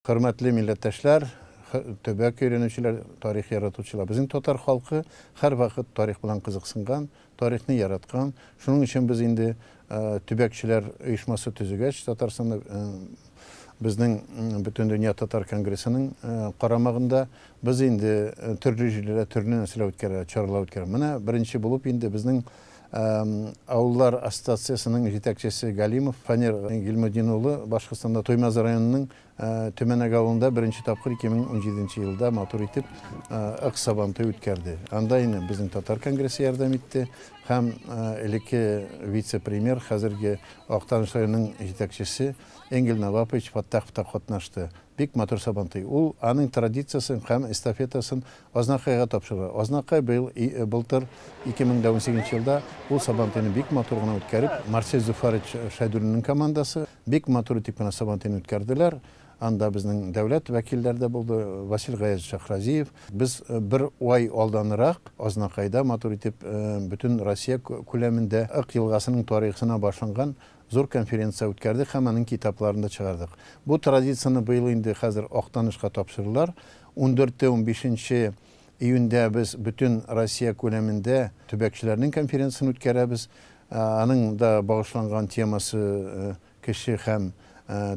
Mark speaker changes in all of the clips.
Speaker 1: Хөрмәтле милләттәшләр, төбәк өйрәнүчеләр, тарих яратучылар. Безнең татар халкы һәрвакыт тарих белән кызыксынган, тарихны яраткан. Шуның өчен без инде төбәкчеләр оешмасы төзегәч, Татарстанда безнең Бөтендөнья татар конгрессының карамагында без инде төрле җирләрдә төрле нәрсәләр үткәрә, чаралар үткәрә. Менә беренче булып инде безнең Авыллар ассоциациясенең җитәкчесе Галимов Фәнир Гилметдин улы Башкортстанда Туймазы районының Төмәнәк авылында беренче тапкыр 2017 нче елда матур итеп Ык Сабантуй үткәрде. Анда инде безнең татар конгрессы ярдәм итте һәм элекке вице-премьер, хәзерге Актаныш районының җитәкчесе Энгель Навапович Фаттахов та катнашты. Бик матур Сабантуй. Ул аның традициясен һәм эстафетасын Азнакайга тапшырды. Азнакай быел, былтыр, 2018 елда ул Сабантуйны бик матур гына үткәреп, Марсель Зөфәрович Шәйдуллинның командасы бик матур итеп кенә Сабантуйны үткәрделәр. Анда безнең дәүләт вәкилләре дә булды, Васил Гаязович Шәхразиев. Без бер ай алданрак Азнакайда матур итеп бөтен Россия күләмендә Ык елгасының тарихына башланган зур конференция үткәрдек һәм аның китапларын да чыгардык. Бу традицияне быел инде хәзер Актанышка тапшырдылар. Ундүрте-унбишенче июньдә без бөтен Россия күләмендә төбәкчеләрнең конференциясен үткәрәбез. Аның да багышланган темасы Кеше һәм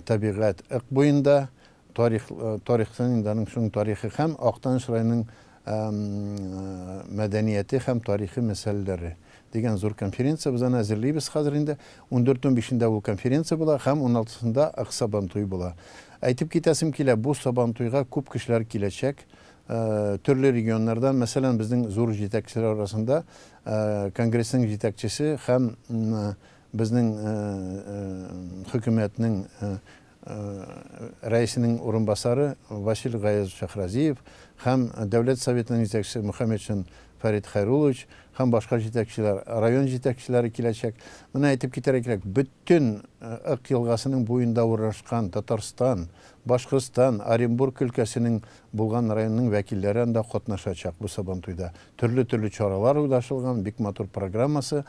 Speaker 1: табигать Ык буенда, тарих, тарихтан инде аның шуның тарихы һәм Актаныш районының мәдәнияте һәм тарихы мәсьәләләре дигән зур конференция. Без аны әзерлибез хәзер инде. Ундүрт-унбишендә ул конференция була һәм уналтысында Ык Сабантуе була. Әйтеп китәсем килә, бу Сабантуйга күп кешеләр киләчәк, төрле регионнардан, мәсәлән, безнең зур җитәкчеләр арасында конгрессның җитәкчесе һәм безнең хөкүмәтнең рәисенең урынбасары Васил Гаязович Шәхразиев һәм Дәүләт Советының җитәкчесе Мөхәммәтшин Фәрит Хәйруллович һәм башка җитәкчеләр, район җитәкчеләре киләчәк. Менә әйтеп китәргә кирәк, бөтен Ык елгасының буенда урнашкан Татарстан, Башкортстан, Оренбург өлкәсенең булган районның вәкилләре анда катнашачак бу Сабантуйда. Төрле-төрле чаралар уйлашылган, бик матур программасы.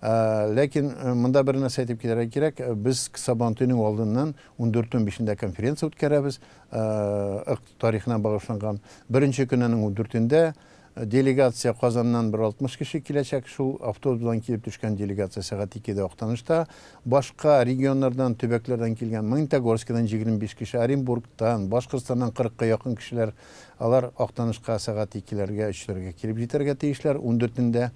Speaker 1: Ләкин монда бер нәрсә әйтеп китәргә кирәк, без Сабантуйның алдыннан ундүрт-унбишендә конференция үткәрәбез, Ык тарихына багышланган. Беренче көненең ундүртендә делегация Казаннан бер 60 кеше киләчәк, шул автобус белән килеп төшкән делегация сәгать икедә Актанышта. Башка регионнардан, төбәкләрдән килгән Магнитогорскидан 25 кеше, Оренбургтан, Башкортстаннан 40-ка якын кешеләр, алар Актанышка сәгать икеләргә, өчләргә килеп җитәргә тиешләр, ундүртендә.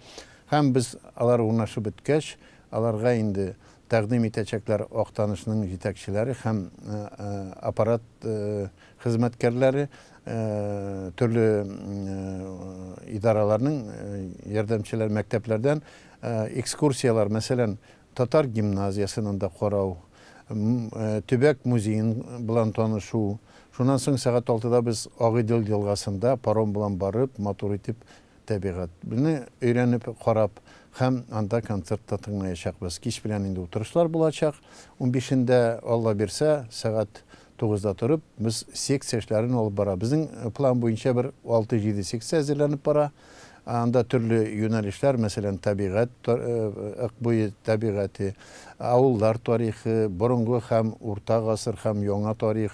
Speaker 1: Һәм без алар урнашып беткәч, аларга инде тәкъдим итәчәкләр Актанышның җитәкчеләре һәм аппарат хезмәткәрләре, төрле идараларның ярдәмчеләре, мәктәпләрдән экскурсияләр, мәсәлән, татар гимназиясен анда карау, төбәк музеен белән танышу. Шуннан соң сәгать алтыда без Агыйдел елгасында паром белән барып, матур итеп Табигатьне өйрәнеп, карап һәм анда концерт та тыңлаячакбыз. Кич белән инде утырышлар булачак. Унбишендә, Алла бирсә, сәгать тугызда торып, без секция эшләрен алып бара. Безнең план буенча бер алты-җиде секция әзерләнеп бара. Анда төрле юнәлешләр, мәсәлән, табигать, Ык буе табигате, авыллар тарихы, борынгы һәм урта гасыр һәм яңа тарих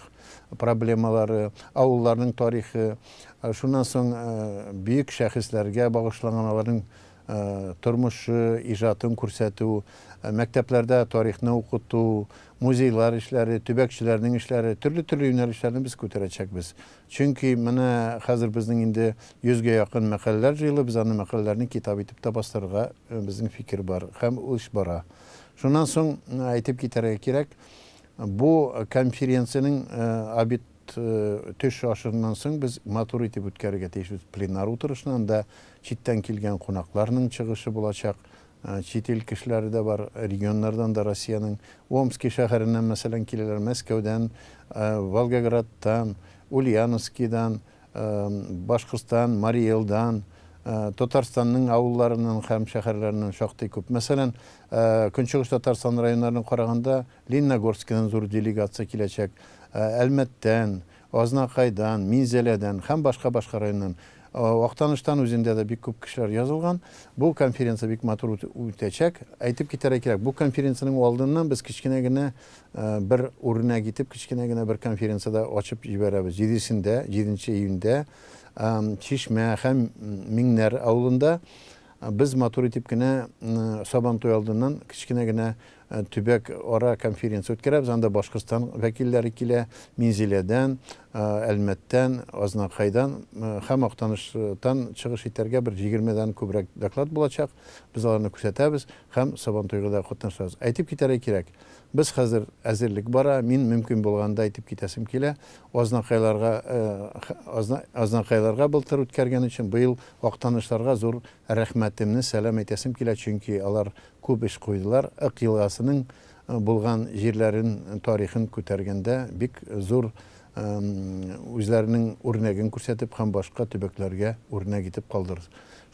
Speaker 1: проблемалары, авылларның тарихы, Шуннан соң бөек шәхесләргә багышланган аларның тормышы, иҗатын күрсәтү, мәктәпләрдә тарихны укыту, музейлар эшләре, төбәкчеләрнең эшләре, төрле-төрле юнәлешләрне без күтәрәчәкбез. Чөнки менә хәзер безнең инде йөзгә якын мәкаләләр җыелды, без аны мәкаләләрне китап итеп тә бастырырга безнең фикер бар һәм ул эш бара. Шуннан соң әйтеп китәргә кирәк, бу конференциянең обед Төш ашыннан соң без матур итеп үткәрергә тиешбез пленар утырышны. Анда читтән килгән кунакларның чыгышы булачак. Чит ил кешеләре дә бар, регионнардан да Россиянең. Омски шәһәреннән, мәсәлән, киләләр, Мәскәүдән, Волгоградтан, Ульяновскидан, Башкортстан, Марий Элдан, Татарстанның авылларыннан һәм шәһәрләреннән шактый күп. Мәсәлән, Көнчыгыш Татарстан районнарын караганда, Лениногорскидан зур делегация киләчәк, Әлмәттән, Азнакайдан, Минзәләдән һәм башка-башка районнан. Актаныштан үзендә дә бик күп кешеләр язылган. Бу конференция бик матур үтәчәк. Әйтеп китәргә кирәк, бу конференциянең алдыннан без кечкенә генә бер үрнәк итеп, кечкенә генә бер конференция дә ачып җибәрәбез. Җидесендә, җиденче июньдә Чишмә һәм Миңнәр авылында без матур итеп кенә Сабантуй алдыннан кечкенә генә төбәк ара конференция үткәрәбез. Анда Башкортстан вәкилләре килә, Минзиләдән, Әлмәттән, Азнакайдан һәм Актаныштан чыгыш итәргә бер егермедән күбрәк доклад булачак. Без аларны күрсәтәбез һәм Сабантуйга да катнашабыз. Әйтеп китәргә кирәк, без хәзер әзерлек бара. Мин мөмкин булганда әйтеп китәсем килә, Азнакайларга Азнакайларга былтыр үткәргән өчен быел Актанышларга зур рәхмәтемне, сәлам әйтәсем килә, чөнки алар Күп эш куйдылар. Ык елгасының булган җирләрен, тарихын күтәргәндә бик зур үзләренең үрнәген күрсәтеп һәм башка төбәкләргә үрнәк итеп калдыр.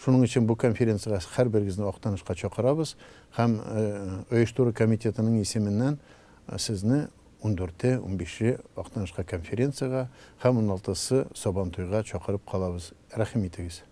Speaker 1: Шуның өчен бу конференциягә һәрберегезне Актанышка чакырабыз һәм оештыру комитетының исеменнән сезне ундүрте, унбише Актанышка конференциягә һәм уналтысы Сабантуйга чакырып калабыз. Рәхим итегез.